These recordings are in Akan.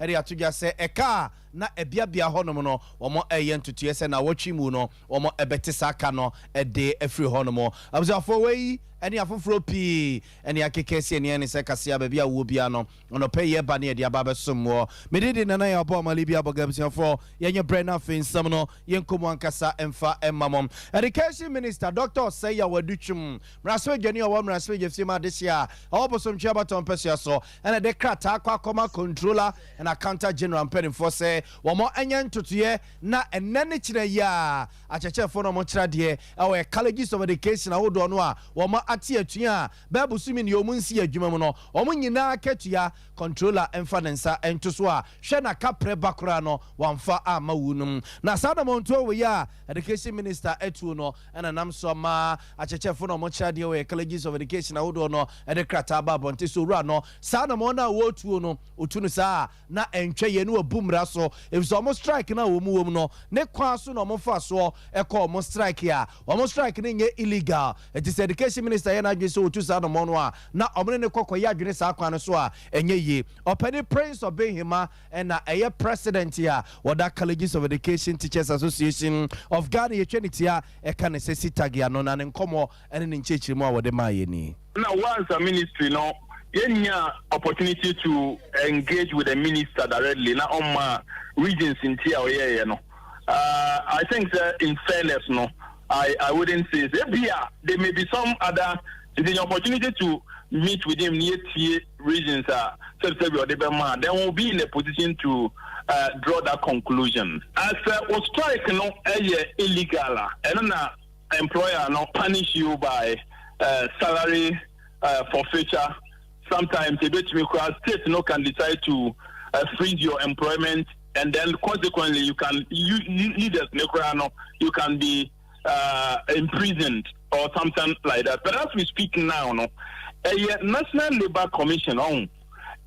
De ato dwa sɛ ɛka a na ɛbeabea hɔnom no, wɔreyɛ ntotoeɛ sɛ nnawɔtwe mu no wɔbɛte saa ka no de afiri hɔnom. Abusuafoɔ, wei ne afoforɔ pii ne akeka asi ani ne sɛ kasea baabi a wowɔ biara no, anɔpa yi yɛba ne yɛde aba abɛsom woɔ. Me din de Nana Yaw Boamah Libya Abɔga. Abusuafoɔ, yɛnyɛ berɛ na afei nsɛm no yɛnkɔ mu ankasa mfa mma mo. Education Minister Doctor Osei Yaw Adutwum, mmarahyɛbadwani a ɔwɔ mmarahyɛbadwafie mu adehyeɛ a ɛwɔ Bosomtwe abatoɔ mpɛsoa so, ɛna ɛde krataa kɔ akɔma Controller and Accountant General mpanimfoɔ sɛ wɔn nyɛ ntotoeɛ na ɛnnɛ ne kyena yi ara akyerɛkyerɛfoɔ no a wɔkyerɛ adeɛ wɔ yɛ Colleges of Education ahodoɔ no a wɔn ate atua a bɛyɛ bosome nie wɔn nsi adwuma mu no wɔn nyinaa akatua. Controller mfa ne nsa nto so a hwɛ na kaprɛ ba koraa no wamfa amma wunom. Na saa anammɔntuo wei a Education Minister atuo no na nam so ama akyerɛkyerɛfoɔ no a wɔkyerɛ adeɛ wɔ yɛ Colleges of Education ahodoɔ no de krataa ba abɔnten sɛ owura no saa anammɔn no a wɔretuo no ɔtu no saa a na ɛntwa yie na wabu mmara so efisɛ wɔn strike no a wɔn wɔ mu no ne kwan so na wɔn fa soɔ kɔ wɔn strike a wɔn strike no nyɛ illegal. Enti sɛ Education Minister yɛ n'adwene sɛ ɔtu saa anammɔn no a na wɔn ne no kɔ kɔyɛ adwene saa kwan no so a ɛnyɛ yie. Ɔpanin Prince Obeng-Himah na ɛyɛ President a wɔda Colleges of Education Teachers Association of Ghana yɛtwa ne ti a ɛka ne sɛ CETAG ano na ne nkɔmmɔ ne ne nkyerɛkyerɛmu a wɔde maa yɛn ni. Na once a ministry no yɛnnya opportunity to engage with the minister directly na ɔmma reasons nti a ɔyɛɛyɛ no, I think sɛ in fairness no, I wouldn't say sɛ ebia there may be some other nti opportunity to meet with him ne yɛtie reasons a sɛbisɛbi ɔde bɛma a, then we'll be in a position to draw that conclusion. Sɛ o strike no ɛyɛ illegal a, ɛno na employer no punish you by salary forfeiture. Sometimes ebetumi kora state no can decide to freeze your employment, and then consequently you can you leaders ne kora no, you can be imprisoned or something like that. But as we speak now no, ɛyɛ National Labour Commission ɔn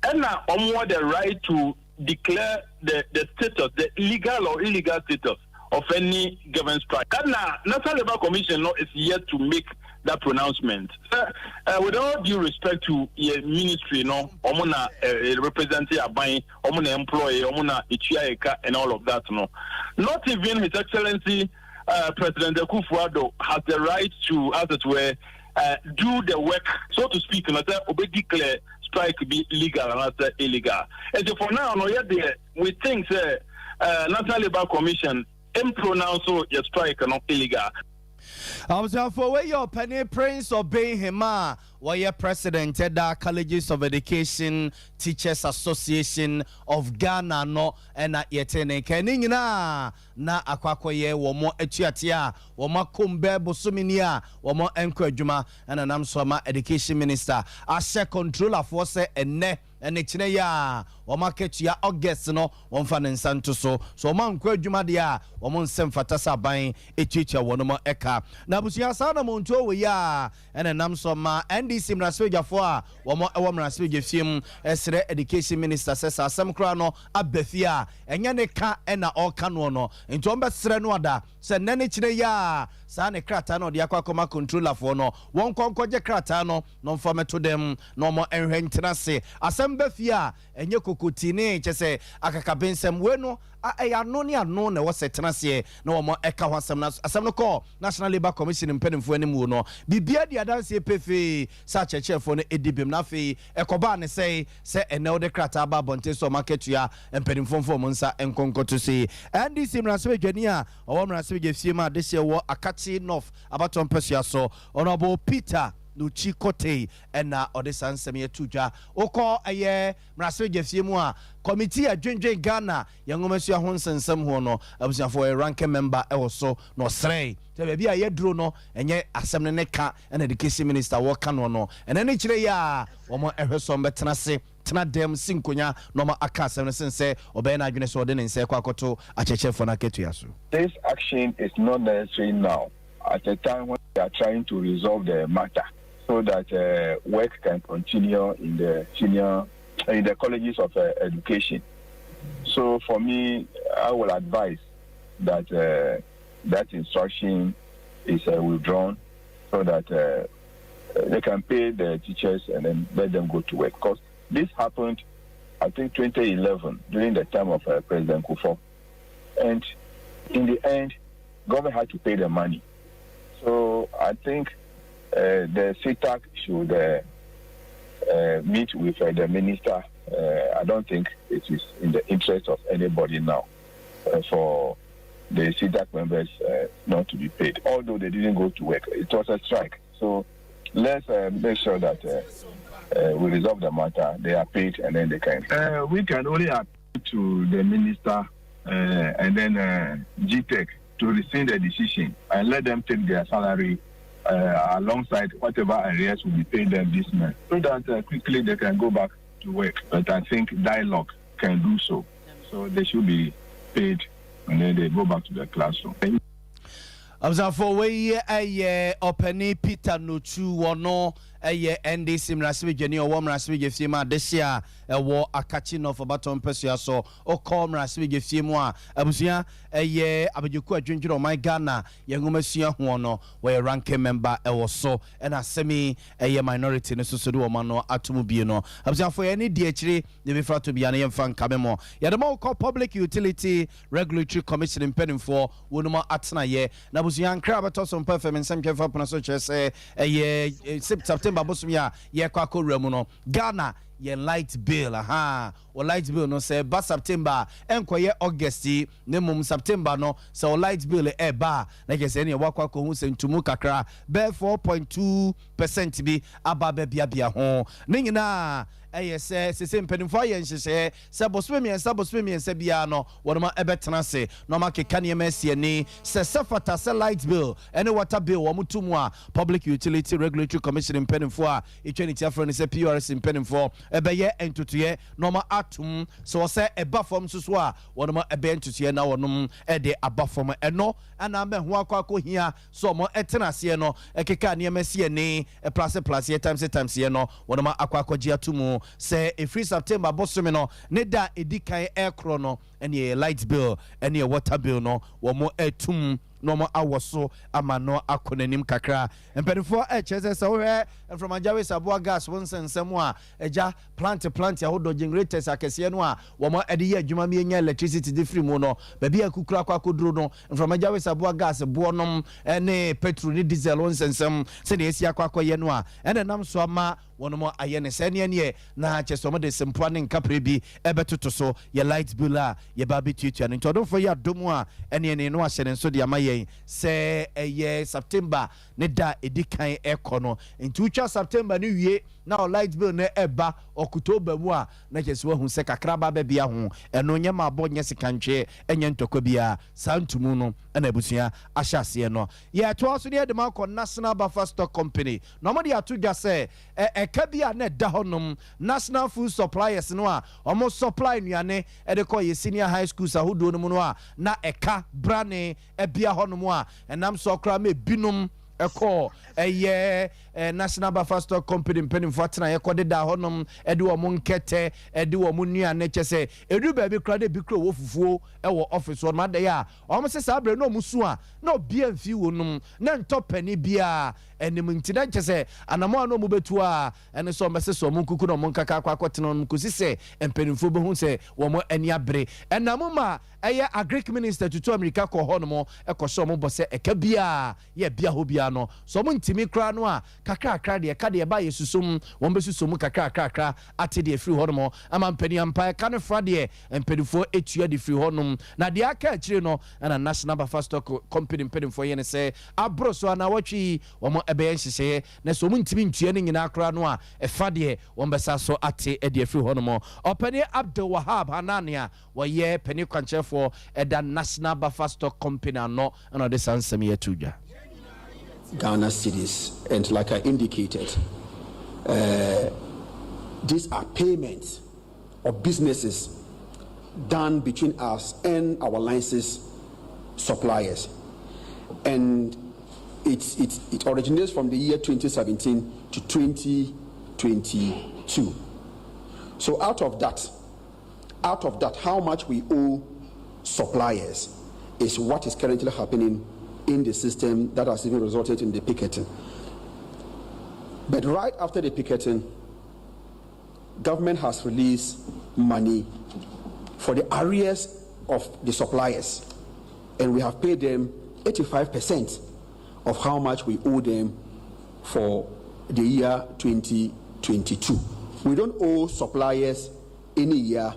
ɛna ɔmo wɔ the right to declare the status, the legal or illegal status of any given strike. Ɛna National Labour Commission no is yet to make that pronouncement. With all due respect to your ministry no, ɔmo na represent aban, ɔmo na employee, ɔmo na etua eka and all of that no. Not even His Excellency President Akufo-Addo has the right to, as it were, do the work, so to speak, na sɛ obe declare strike be legal and not illegal. And so for now, no, yet there, we think sɛ National Labour Commission pronounce your strike no illegal. Abusuafoɔ, wei yɛ ɔpanin Prince Obeng-Himah a wɔyɛ president ɛda Colleges of Education Teachers Association of Ghana no ɛna yɛte ne nka. Ne nyinaa na akɔ akɔyɛ wɔn atuateɛ a wɔn akom bɛɛ bosome ni a wɔn nkɔ adwuma, ɛna nam so ama Education Minister ahyɛ controllerfoɔ sɛ ɛnnɛ ɛne kyerɛ yi a wɔn akatua August no wɔmfa ne nsa nto so so wɔn ankɔ adwuma deɛ a wɔn nsɛm fata sɛ aban etuatua wɔn mo ɛka. Na abusua, saa na montuo wɔ yi a ɛna nam so ma NDC mmarahyɛbadwafoɔ a wɔn ɛwɔ mmarahyɛbadwa fie mu ɛsrɛ Education Minister sɛ saa asɛm koraa no aba fie a ɛnyɛ ne ka ɛna ɔreka noɔ no, nti wɔn bɛsrɛ no ada sɛ nnɛ ne kyerɛ yi a saa ne krataa no ɔde akɔ akɔma controllerfoɔ no, wɔn nkɔ nkɔgye krataa no na ɔmfa mɛto dɛm na ɔmo nhwɛ ntena ase. Asɛm bɛ fie a ɛnyɛ kokoti ne kyɛ sɛ akakabensɛm wei no ɛyɛ ano ne ano na ɛwɔ sɛ tena aseɛ na wɔn ɛka ho asɛm. Na asɛm no kɔɔ National Labour Commission mpanimfoɔ anim wo no, biribia di adanseɛ pefee sɛ akyerɛkyerɛfoɔ no ɛdi bem. Na afei ɛkɔbaa ne sɛe sɛ ɛnɛ wode krataa ba abɔnten sɛ ɔma akatua mpanimfoɔ mfa ɔmo nsa nkɔnkɔto sei. NDC mmarahyɛbadwani a ɔwɔ mmarahyɛbadwa fie mu a adehyeɛ wɔ Akatsi North abatoɔ mpɛsua so, Honourable Peter Nutsi Kotei, ɛna ɔde saa nsɛm yɛ to dwa. Wokɔ ɛyɛ mmarahyɛbadwa fie mu a committee a dwendwen Ghana yɛn nwomasua ho nsɛnsɛm ho no, abusuafoɔ, yɛ ranking member ɛwɔ so na ɔsrɛ sɛ baabi a yɛduro no ɛnyɛ asɛm no ne ka ɛna Education Minister wɔka no ɛnɛ ne kyerɛ yi a wɔn ɛhwɛ so bɛtena ase tena dɛm si nkonya na ɔma aka asɛm no sen sɛ ɔbɛyɛ n'adwene sɛ ɔde ne nsa ɛkɔ akɔto akyerɛkyerɛfoɔ no akatua so. This action is not necessary now, at a time when we are trying to resolve the matter so that work can continue in the colleges of education. So for me, I will advise that that instruction is withdrawn so that they can pay the teachers and then let them go to work. Because this happened I think 2011, during the time of President Kufuor. And in the end, government had to pay the money. So I think the CETAG should meet with the minister. I don't think it is in the interest of anybody now for the CETAG members not to be paid, although they didn't go to work. It was a strike. So let's make sure that we resolve the matter. They are paid and then they can. We can only appeal to the minister and then GTEC to rescind the decision and let them take their salary alongside whatever arrears will be paid them this month so that quickly they can go back to work. But I think dialogue can do so. So they should be paid and then they go back to the classroom. Abusuafo, wei ɛyɛ ɔpanin Peter Notu, wɔno ɛyɛ NDC mmarahyɛbadwani ɔwɔ mmarahyɛbadwa fie mu adehye a ɛwɔ Akatsi North ɔbatɔ mpɛsua so. Ɔkɔ mmarahyɛbadwa fie mu a, abusua, ɛyɛ abadwakuo adwendwene ɔman Ghana yɛn nwoma sua ho no, wɔyɛ ranking member ɛwɔ so. Ɛna asɛm yi ɛyɛ minority no soso de wɔn ano ato mu bie no. Abusuafo, yɛn ne di akyire de bi fra to bia no, yɛmfa nkame mɔ. Yɛde ma wokɔ Public Utility Regulatory Commission mpanimfoɔ wɔn atenayɛ na abusua nkra bɛtɔ so mpa fam nsɛm twɛfa pono so kyerɛ sɛ ɛyɛ September bosom yi a yɛkɔ akɔwura mu no, Ghana yɛn light bill aha, wɔ light bill no sɛ ɛba September a, ɛnkɔyɛ August yi, ne mmom September no sɛ wɔ light bill ɛba a, na kyerɛ sɛ ɛne ɛwɔ akɔhu sɛ ntumu kakra bɛɛ 4.2% bi aba bɛbiabia ho. Ne nyinaa ɛyɛ sɛ sese mpanimfoɔ ayɛ nhyehyɛeɛ sɛ bosome 3, bosome 3 biara no, wɔn ɛbɛtena ase na wɔn akeka nneɛma asi ani sɛ fata sɛ light bill ɛne water bill wɔn to mu a, Public Utility Regulatory Commission mpanimfoɔ a etwa ne ti afrɛ no sɛ PURC mpanimfoɔ ɛbɛyɛ ntotoeɛ na wɔn atum sɛ wɔsɛ ɛba fam nso so a, wɔn ɛbɛyɛ ntotoeɛ na wɔn ɛde aba fam. Ɛno ɛna ama ɛho akɔ hia so wɔn ɛtena aseɛ no ɛkeka nneɛma asi ani ɛplase plaseɛ times times yɛ no, wɔn akɔ akɔgye ato mu sɛ ɛfiri September bosome no ne da ɛdi kan ɛkorɔ no, ɛne ɛyɛ light bill ɛne ɛyɛ water bill no, wɔn ɛtum na wɔn awɔ so ama no akɔ n'anim kakra. Mpanimfoɔ ɛkyerɛ sɛ wohwɛ mframagya saboa gas wɔn nsɛnsɛm a ɛgya plant ahodoɔ, generators akɛseɛ no a wɔn ɛde yɛ adwuma mi enya electricity de firi mu no, baabi a kukura akɔ akɔduro no, mframagya saboa gas boɔ nom ɛne petrol ne diesel wɔn nsɛnsɛm sɛdeɛ esi akɔ akɔyɛ no a, ɛna nam so ama wɔn ayɛ ne sɛ neɛ neɛ na kyɛ sɛ wɔde sempoa ne nkapere bi ɛbɛtoto so yɛ light bill a yɛba abɛtuatua no. Nti ɔdomfoɔ yi adom a, ɛneɛ ne no ahyɛ ne nso de ama yɛn sɛ ɛyɛ September ne da ɛdi kan ɛkɔ no. Nti wotwa September no wie na ɔ light bill no ɛba October mu a, na kyerɛ sɛ wahu sɛ kakra ba bɛbia ho. Ɛno nyɛ maabɔ, nyɛ sekantwe, ɛnyɛ ntɔkwa biara. Saa ntomu no ɛna abusua ahyɛ aseɛ no. Yɛtoa so ne yɛde ma akɔ National Buffer Stock Company na ɔmode ato dwa sɛ ɛka bi a na ɛda hɔnom National Food Suppliers no a ɔmo supply nnuane ɛde kɔ yɛ senior high schools ahodoɔ no mu no a, na ɛka brane ɛbea hɔnom a ɛnam so koraa ma ebinom ɛkɔ ɛyɛ National Buffer Stock Company mpanimfoɔ atena yɛkɔ deda hɔnom, ɛde wɔn nkɛtɛ, ɛde wɔn nnuane, kyɛ sɛ edu baabi koraa na ebi kura wɔ fufuo ɛwɔ office hɔ nom adɛyɛ a wɔn sɛ saa abere na wɔn su a na obia mfi wɔ nom na ntɔ panin biara anim. Nti na nkyɛ sɛ anamɔ a na wɔn bɛtu a ɛne sɛ wɔn bɛsɛ sɛ wɔn nkuku na wɔn nkaka akɔ akɔtena wɔn kɔsi sɛ mpanimfoɔ bɛhu sɛ wɔn ani abere. Ɛnam ma ɛyɛ Agric Minister tutu Amerika kɔ hɔnom ɛkɔ sɛ wɔn bɔ sɛ ɛka biara yɛ bia hɔ biara no sɛ wɔn ntumi koraa no a, kakrakra deɛ ɛka deɛ ɛba yɛ susom, wɔn bɛsusom kakrakrakra ate deɛ firi hɔnom ama mpanin ampa ɛka no fra deɛ mpanimfoɔ etua de firi hɔnom. Na deɛ aka akyire no, ɛna National Buffer Stock Company mpanimfoɔ yɛ ne sɛ aboro so anawɔtwe yi wɔn ɛbɛyɛ nhyehyɛeɛ na sɛ wɔn ntumi ntua ne nyinaa koraa no a, ɛfa deɛ wɔn bɛsa so ate ɛde afiri hɔnom. Ɔpanin Abdul Wahab Hanani a wɔyɛ panin kwankyerɛfoɔ ɛda National Buffer Stock Company ano ɛna ɔde saa nsɛm yi ato dwa. Ghana cedis, and like I indicated, these are payments of businesses done between us and our licensed suppliers. And it originates from the year 2017 to 2022. So out of that, how much we owe suppliers is what is currently happening in the system that has even resulted in the picketing. But right after the picketing, government has released money for the arrears of the suppliers, and we have paid them 85% of how much we owe them for the year 2022. We don't owe suppliers any year,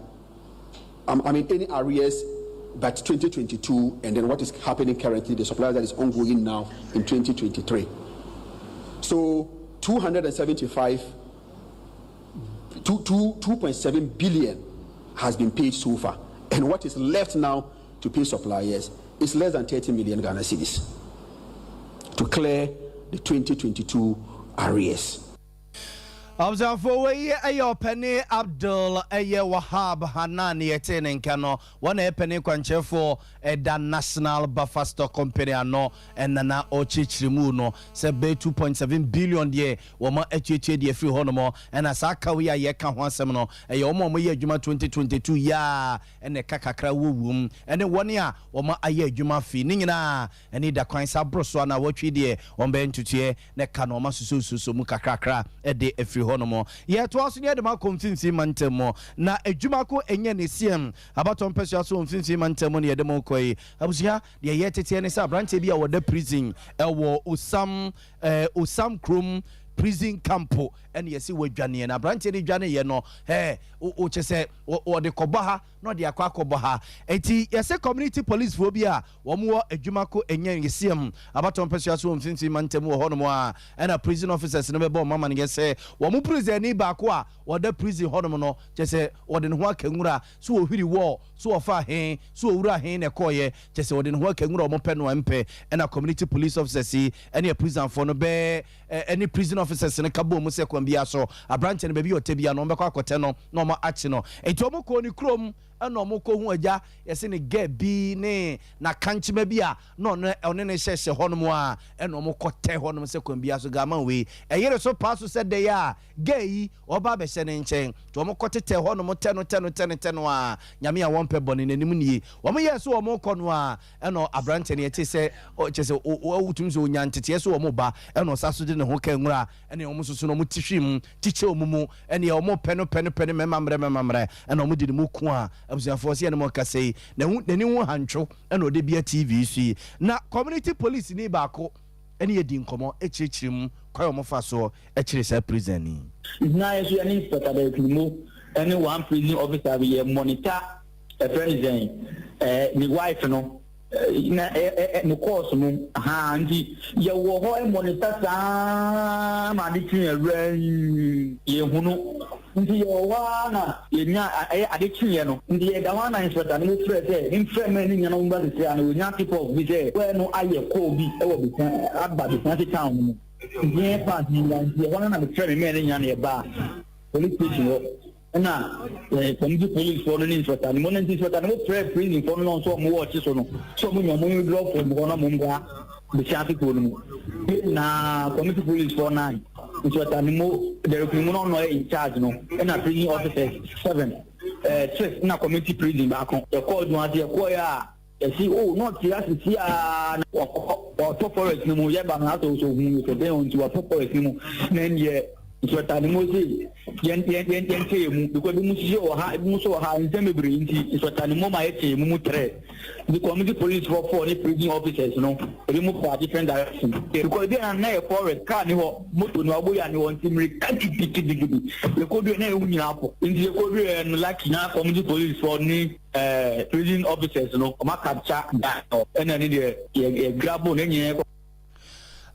I mean any arrears but 2022, and then what is happening currently, the suppliers that is ongoing now in 2023. So 275, 2.7 billion has been paid so far. And what is left now to pay suppliers is less than 30 million Ghana cedis to clear the 2022 arrears. Abusuafo, wei ɛyɛ ɔpɛni Abdul ɛyɛ Wahab Hanan. Yɛte ne nka no, wɔn a ɛpɛni kwankyerɛfoɔ ɛda National Buffer Stock Company ano, ɛna na ɔkyerɛkyerɛ mu no sɛ bɛyɛ 2.7 billion deɛ wɔn atuatua deɛ firi hɔ nom, ɛna saa kaw yi a yɛka ho asɛm no ɛyɛ wɔn a wɔyɛ adwuma 2022 yaa, ɛna ɛka kakra wɔ wom, ɛne wɔn a wɔn ayɛ adwuma fi ne nyinaa ɛne da kwan sa aboro so a na wɔtwi deɛ wɔn bɛyɛ ntutuɛ na ɛka no wɔn asosɔsosɔ mu kakrakra ɛde afiri hɔ nom. Yɛtoa so ne yɛde ma akɔ Mfimfini Mantam mu, na adwuma ko ɛnyɛ ne siam abatɔ mpɛsua so wɔ Mfimfini Mantam mu ne yɛde mo kɔ yi. Abusua, deɛ yɛ teteɛ ne sɛ aberanteɛ bi a wɔda prison ɛwɔ Osam kurom prison camp, ɛne yɛsi wɔadwaneɛ, na aberanteɛ no dwaneɛ no wokyɛ sɛ wɔde kɔbɔ ha na ɔde akɔ akɔbɔ ha. Enti yɛsɛ community police foɔ bi a wɔn wɔ adwuma ko ɛnyɛ yɛsiam abatɔ mpɛsua so wɔ Mfimfini Mantam wɔ hɔnom a, ɛna prison officers no bɛbɔ ɔmo amaneɛ sɛ wɔn prison ni baako a wɔda prison hɔnom no, kyɛ sɛ wɔde ne ho aka nwura so, wɔhwiri wɔ so, wɔfa he so, wɔwura he na ɛkɔɔyɛ, kyɛ sɛ wɔde ne ho aka nwura, ɔmo pɛ no mpɛ. Ɛna community police officers yi ɛne prisonfoɔ no bɛɛ ɛne prison officers no ka bɔ mu sɛ kwan bia so aberanteɛ no, baabi a ɔtɛ bia no, ɔmo bɛkɔ akɔtɛ no na ɔmo akye no. Enti ɔmo kɔɔ ne kurom, ɛna ɔmo kɔ hu agya yɛsɛ ne gɛ bi ne n'akankyema bi a na ɔno ɔne ne hyɛhyɛ hɔnom a, ɛna ɔmo kɔ tɛ hɔnom sɛ kwan bia so gama wei ɛyere so paa so sɛ dɛ a gɛ yi ɔba abɛhyɛ ne nkyɛn. Nti ɔmo kɔ tetɛ hɔnom tɛ no tɛ no tɛ no tɛ no a, Nyame a wɔmpɛ bɔne n'anim nie, wɔn yɛ so wɔn kɔ no a, ɛna aberanteɛ no yɛte sɛ ɔkyɛ sɛ ɔwotumi sɛ onya nteteɛ so wɔn ba, ɛna ɔsa so de ne ho ka nwura, ɛna wɔn nso so no wɔn ti hwi mu kyikyɛ wɔn mu, ɛna wɔn pɛ no pɛ no pɛ no mɛma mmerɛ mɛma mmerɛ, ɛna wɔn de ne mu ko a, abusuafoɔ sɛ yɛn mo kasa yi n'ani ho hantwo, ɛna ɔde bia TV so yi. Na community police ni baako ɛne yɛ di nkɔmɔ ɛkyerɛkyerɛ mu kwan a wɔn fa soɔ ɛkyerɛ saa prison ni. Na yɛ so yɛ ne Inspector Derek mu ɛne one prison officer bi yɛ monitor ɛfrɛ ne sɛn ne wife no na ɛ ɛ ne course mu ha, nti yɛwɔ hɔ monitor saa ma ade kyi awura yɛhunu. Nti yɛwɔ hɔ ara na yɛnya ɛyɛ ade kyiɛ no, nti yɛda hɔ na inspector no mo frɛ sɛ mfrɛ mɛ ne nyina mo ba sisi a na wɔnya tip off bi sɛ wɔyɛ no ayɛ kɔɔ bi ɛwɔ Besia aba Besia se town no mu. Nti yɛn fa nti ɛhɔ no na mefrɛ me mɛ ne nyina na yɛba police station hɔ, ɛna community police foɔ no ne inspector no mo ne, nti inspector no mo frɛ prison foɔ no na nso ɔmo wɔ ɔkye so no so ɔmo nya ɔmo yi drop fam hɔ na ɔmo mbra Besia ase kuro no mu. Na community police foɔ nine, inspector no mo Derek no mo na ɔno yɛ in charge no, ɛna prison officers seven, six, ɛna community prison baako. Yɛkɔɔ adwuma ase, yɛkɔɔ yɛ a yɛsi o na ɔte asisi a wɔkɔ wɔtɔ forest no mu. Yɛba no asɛ ɔsɔ ohun sɛ den nti wɔtɔ forest no mu, na ɛnyɛ inspector no mo se yɛn yɛn yɛn yɛn kyɛ yɛn mu because ebi mu hyehyɛ wɔ ha, ebi mu nso wɔ ha, nsɛm bebree. Nti inspector no mo ma yɛ kyɛ yɛn mu mu trɛ the community police for four ne prison officers no, ebi mu fa different direction because ebi na na yɛ forest, car ni hɔ, moto ni hɔ, aboya ni hɔ, nti mirika gidigidigidi yɛkɔdu yɛ na ewu nyinaa pɔ. Nti yɛkɔdu yɛ no, lucky na community police for ne prison officers no ɔmo capture guy no, ɛna ne deɛ yɛ grab ne nyinaa kɔ.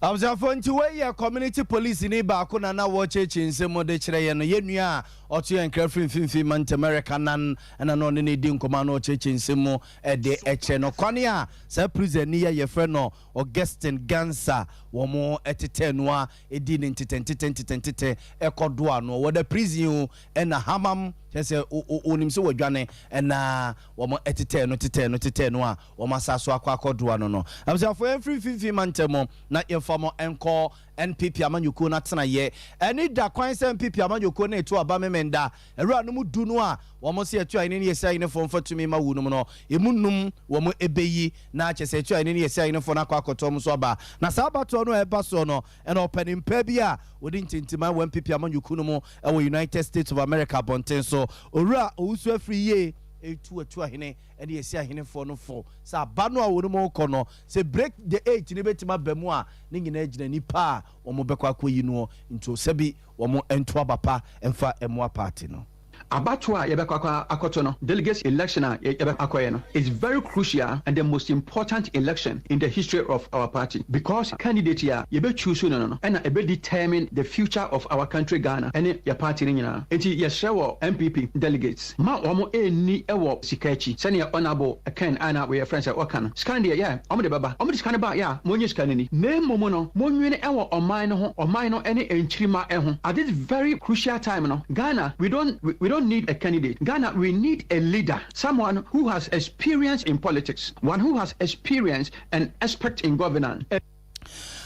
Abusuafo, nti wei yɛ community police ni baako na wɔkyerɛkyerɛ nsɛm de kyerɛ yɛn no. Yɛn nua a ɔto yɛn nkira firi Mfimfini Mantam America nan, ɛna na ɔne ne di nkɔmɔ na ɔkyerɛkyerɛ nsɛm mu ɛde ɛkyerɛ no kwan a saa prison ni yɛ yɛfrɛ no Augustine Gansa, wɔn ɛtetɛ no a ɛdi ne ntetɛ ntetɛ ntetɛ ntetɛ ɛkɔ do ano wɔda prison o, ɛna hamam kyerɛ sɛ onim sɛ wɔadwane, ɛna wɔn ɛtetɛ no tetɛ no tetɛ no a wɔn asa so akɔ akɔdo ano no. Abusuafo, yɛn firi Mfimfini Mantam na yɛmfa mo nkɔ NPP amanyɔkuo no atenayɛ. Ɛne da kwan sɛ NPP amanyɔkuo no ɛto aba meme. Memenda awura no mu 10 no a wɔn se Atuahene ne Yɛsi Ahenefoɔ mfa tumi ma wunom no, emu num wɔn ɛbɛyi na kyerɛ sɛ Atuahene ne Yɛsi Ahenefoɔ no akɔ akɔtɔ wɔn so aba. Na saa abatoɔ no a ɛba soɔ no, ɛna ɔpanin pa bi a ɔdi ntintiman wɔ NPP amanyɔkuo no mu wɔ United States of America abɔnten so, Owura Owusu Afriyie retu Atuahene ne Yɛsi Ahenefoɔ no fo sɛ aba no a wɔnom rekɔ no, sɛ break the eight no bɛtumi aba mu a, ne nyinaa gyina nipa a wɔbɛkɔ akɔyi noɔ nti sɛbi wɔn nto aba pa mfa mmoa party no. Abatoɔ a yɛbɛkɔ akɔ akɔto no, delegates election a yɛbɛkɔ akɔyɛ no, is very crucial and the most important election in the history of our party because candidate a yɛbɛ choose no ɛna ɛbɛ determine the future of our country Ghana ɛne yɛ party no nyinaa. Nti yɛsrɛ wɔ NPP delegates ma wɔn ɛnni ɛwɔ sika akyi sɛnea Honourable Ken ana wɔyɛ friend sɛ ɔka no, sika no deɛ yɛ wɔn de bɛba, wɔn de sika no ba yɛ a, monyɛ sika no ni, na mmom no monwene ɛwɔ ɔman no ho, ɔman no ɛne nkyirima ɛho. At this very crucial time no, Ghana, we don't need a candidate. Ghana, we need a leader, someone who has experience in politics, one who has experience and expert in governance.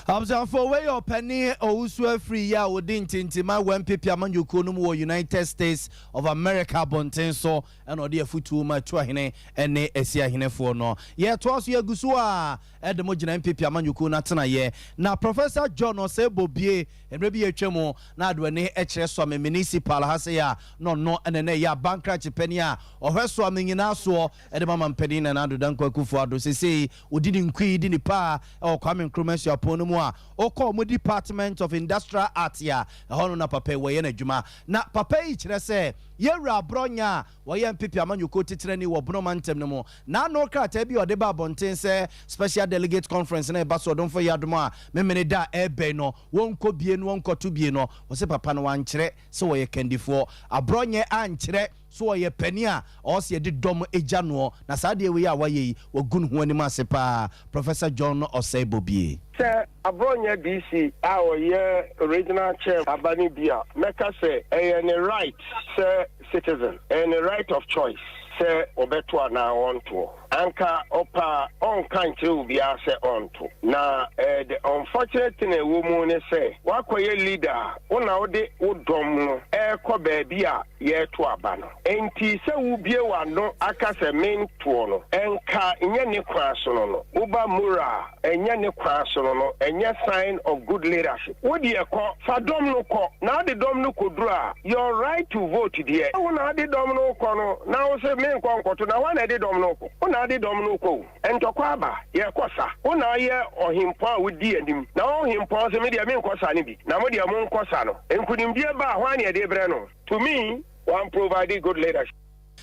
Abusuafo, wei yɛ ɔpanin Owusu Afiri yi a wɔdi ntintima wɔ NPP amanyɔkuo no mu wɔ United States of America abɔnten so, ɛna ɔde afutuo ma Atuahene ne Asi Ahenefoɔ no. Yɛtoa so, yɛgu so a ɛde mo gyina NPP amanyɔkuo no atenayɛ na Professor John Osei Bobie, mmerɛ bi yɛtwa mu na adoani kyerɛ Suame Municipal ha sɛ a na ɔno ɛna na ɛyɛ abankrakye panin a ɔhwɛ Suame nyinaa soɔ ɛde ma mampanin Nana Addo Dankwa Akufo Addo. Sesei ɔdi ne nkui di ne paa ɛwɔ Kwame Nkrumah Asuapɔn no mu a ɔkɔ ɔmo Department of Industrial Art a ɛhɔ no na papa yi wɔyɛ n'adwuma. Na papa yi kyerɛ sɛ yɛwura Abronye a wɔyɛ NPP amanyɔkuo titenani wɔ Bonoma ntɛm no mu n'ano krataa bi a ɔde ba abɔnten sɛ special delegate conference na ɛba so ɔdomfo yɛ adom a memene da a ɛbɛn no wɔnkɔ bie no wɔnkɔto bie no, wɔsɛ papa no wankyerɛ sɛ wɔyɛ kandifoɔ. Abronye ankyerɛ so ɔyɛ pani a ɔwɔ sɛ yɛde dɔm agya noɔ, na saa deɛ wei a wayɛ yi, wagu ne ho anim ase paa. Professor John Osei Bobie. Sɛ Abronye DC a ɔyɛ regional chair aba no bi a, mɛka sɛ ɛyɛ ne right sɛ citizen, ɛyɛ ne right of choice sɛ ɔbɛto anaa ɔntoɔ. Anka ɔpa a, ɔnka nkyerɛ obiara sɛ ɔnto. Na the unfortunate thing a ɛwɔ mu ne sɛ woakɔyɛ leader a, wo na wode wo dɔm no ɛrekɔ baabi a yɛreto aba no. Enti sɛ wobie w'ano aka sɛ mentoɔ no, ɛnka nyɛ ne kwan so no, woba moral, ɛnyɛ ne kwan so no, ɛnyɛ sign of good leadership. Wo deɛ kɔ fa dɔm no kɔ, na ade dɔm no kɔduru a, your right to vote deɛ, wo na ade dɔm no kɔ no, na wo sɛ menkɔ nkɔto, na woa na ɛde dɔm no kɔ? Wo na ade dɔm no kɔ o, ntɔkwa aba, yɛkɔ sa. Wo na ayɛ ɔhempɔn a wodi anim, na ɔhempɔn sɛ me deɛ menkɔ sa no bi, na mo deɛ monkɔ sa no. Nkonimdie ba a, hwan ne ɛde brɛ no? To me, one provide good leadership.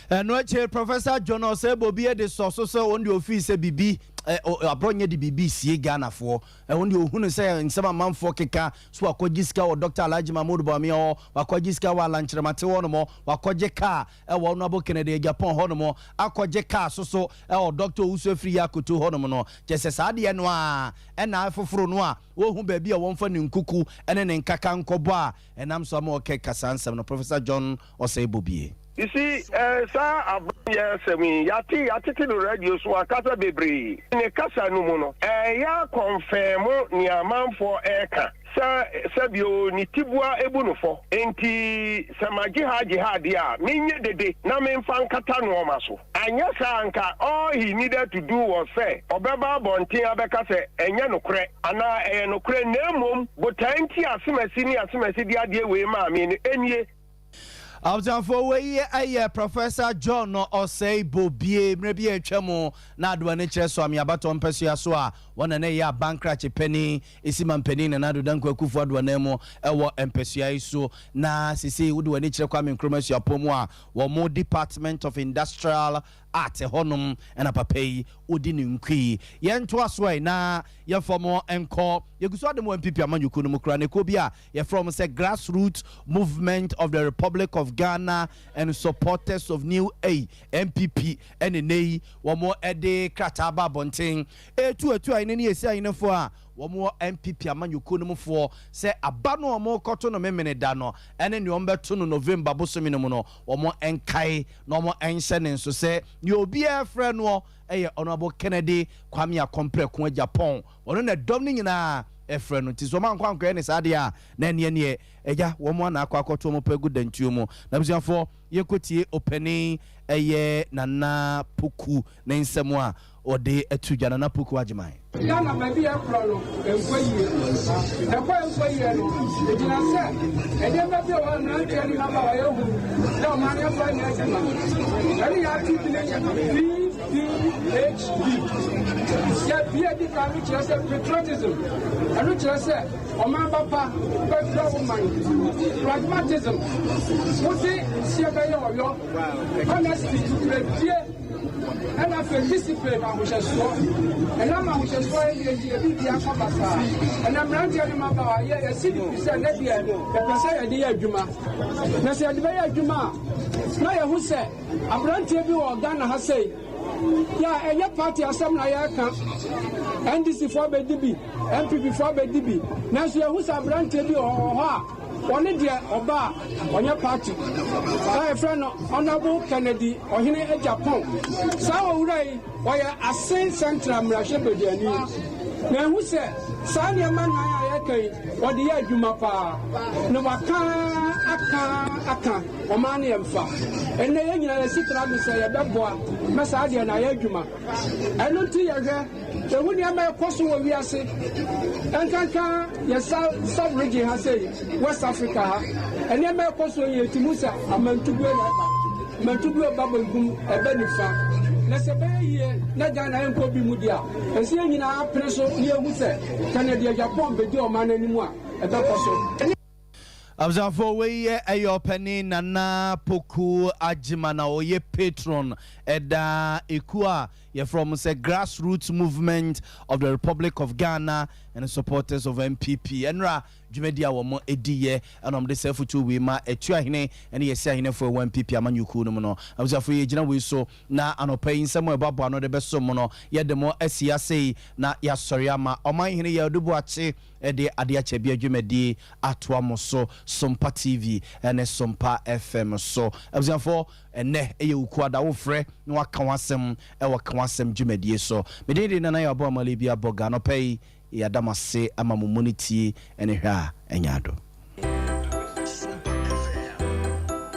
Ɛno akyi, Professor John Osei Bobie de sɔ so sɛ wɔn deɛ ofii sɛ biribi Abronye de biribi sie Ghanafoɔ. Ɛwɔn deɛ ohunu sɛ nsɛm amanfoɔ keka so, wakɔgye sika wɔ Dr Alhaji Mahmood Bawumia hɔ, wakɔgye sika wɔ Alan Kyerematen hɔ nom, wakɔgye kaa ɛwɔ Honourable Kennedy Agyapong hɔ nom, akɔgye kaa soso ɛwɔ Dr Owusu Afriyie Akoto hɔ nom no, kyɛ sɛ saa deɛ no a ɛna foforɔ no a wɔhu baabi a wɔmfa ne nkuku ne ne nkaka nkɔbɔ a ɛnam so ama ɔkɛ kasa nsɛm no. Professor John Osei Bobie. You see, saa Abronye asɛm yi, yɛate yɛatete no radio so akasa bebree. Ne kasa no mu no, ɛyɛ akɔnfɛn nea amanfoɔ ɛreka sɛ sɛbio ne tibua ebu no fɔ. Nti sɛ magye ha agye ha adeɛ a, menyɛ dede na memfa nkata nneɛma so. Anyɛ saa nka all he needed to do was sɛ ɔbɛba abɔnten abɛka sɛ ɛnyɛ nokorɛ anaa ɛyɛ nokorɛ, na mmom botae nti asemasi ne asemasi de adeɛ wei maa me no ɛnie. Abusuafoɔ, wei yɛ Professor John Osei Bobie. Mmerɛ bi a atwa mu na adoa no kyerɛ so ameabatɔ mpɛsoa so a wɔn na ɛyɛ abankrakye panin esi ma mpanin Nana Addo Dankwa Akufo Addo anan mu ɛwɔ mpɛsoa yi so. Na sisi wode w'ani kyerɛ Kwame Nkrumah Suapɔn mu a wɔn Department of Industrial Art hɔnom ɛna papa yi odi ne nkui. Yɛntoa so ɛ na yɛmfa mo nkɔ. Yɛgu so ade mo NPP amanyɔkuo no mu kora ne kuo bi a yɛfrɛ wɔn sɛ Grassroots Movement of the Republic of Ghana and Supporters of New A NPP, ɛne ne yi wɔn de krataa ba abɔnten etu etu ahene ne esi ahenefoɔ a wɔn wɔ NPP amanyɔkuo no mufoɔ sɛ aba no a wɔn kɔto no memene da no ɛne nea wɔn bɛto no November bosome no mu no, wɔn nkae na wɔn nhyɛ ne nso sɛ nea obiara frɛ noɔ ɛyɛ Honourable Kennedy Kwame Akɔmprɛko Agyapong. Ɔno na dɔm no nyinaa. frɛ no. Nti sɛ wɔn ankɔ ankɔyɛ ne saa deɛ a, na ɛneɛ neɛ agya wɔn ana akɔ akɔto wɔn pɛ agu dantuo mu. Na abusuafoɔ, yɛnkɔtie ɔpanin ɛyɛ Nana Poku ne nsɛm a ɔde ato dwa. Nana Poku Agyeman. Ghana baabi a ɛkorɔ no nkɔ yie. Na kɔ nkɔ yie no, ɛgyina sɛ nneɛma bi a wɔ mmeranteɛ ne mmabaawa yɛhu na ɔman no yɛmfa nyɛ adwuma. Ɛne yɛ ato dini PPHB. Yɛ P adi kan no kyerɛ sɛ patriotism. Ɛno kyerɛ sɛ ɔman ba pa bɛdɔ wo man. Pragmatism, wode nseɛ bɛyɛ ɔyɔ. Honesty, nokorɛdie. Ɛna afei discipline, ahohyɛsoɔ. Ɛnam ahohyɛsoɔ yɛ deɛ nti ebi di akɔ basaa. Ɛna mmeranteɛ ne mmabaawa yɛ yɛsi ne pi sɛ ne deɛ yɛpɛ sɛ yɛde yɛ adwuma. Na sɛ yɛde bɛyɛ adwuma a, na yɛhu sɛ aberanteɛ bi wɔ Ghana ha sei yɛ a ɛnyɛ party asɛm na yɛreka. NDC foɔ bɛdi bi, NPP foɔ bɛdi bi. Nanso yɛhu sɛ aberanteɛ bi wɔ hɔ a Ɔne deɛ ɔba a ɔnyɛ party a yɛfrɛ no Honourable Kennedy Ɔhene Agyapong. Saa owura yi ɔyɛ Asen Central mmarahyɛbadwani. Na ɛhu sɛ saa nneɛma nnan a yɛreka yi ɔde yɛ adwuma paa. Na waka aka aka ɔman no yɛmfa. Ɛnnɛ yɛn nyinaa yɛsi krado sɛ yɛbɛboa ma saa deɛ no ayɛ adwuma. Ɛno nti yɛhwɛ. Ehu nneɛma a ɛkɔ so wɔ wiase, ɛnkanka yɛ sub region ha sei, West Africa ha. Nneɛma a ɛkɔ so yi yɛtumi hu sɛ amantuguo na ɛba. Amantuguo ba benkum, ɛba nifa. Na sɛ ɛbɛyɛ yie na Ghana ɛnkɔ bi mu deɛ a, ɛsɛ yɛn nyinaa pere so na yɛhu sɛ Kennedy Agyapong bɛdi ɔman no anim a, ɛbɛkɔ so. Abusuafoɔ, wei yɛ ɛyɛ ɔpanin Nana Poku Agyeman a ɔyɛ patron ɛda ekuo a yɛfrɛ wɔn sɛ Grassroots Movement of the Republic of Ghana and Supporters of NPP. Ɛnora dwumadi a wɔn di yɛ ɛna wɔn de saa afutuo wei ma Atuahene ɛne Yɛsi Ahenefoɔ ɛwɔ NPP amanyɔkuo no mu no. Abusuafoɔ, yɛgyina wei so na anɔpa yi nsɛm a ɛboaboa ano de bɛso mo no, yɛde mo asi ase yi na yɛasɔre ama Ɔmanhene Yaw Boakye de ade akyɛ bia dwumadie atoa mo so Sompa TV ne Sompa FM so. Abusuafoɔ, ɛnnɛ yɛ Wukuada, wo frɛ na waka w'asɛm wɔ Ka W'asɛm dwumadie so. Me din de Nana Yaw Boamale Bia Bɔga. Anɔpa yi yɛada mo ase ama mo mu no tie ne hwɛ a ɛnyɛ ado.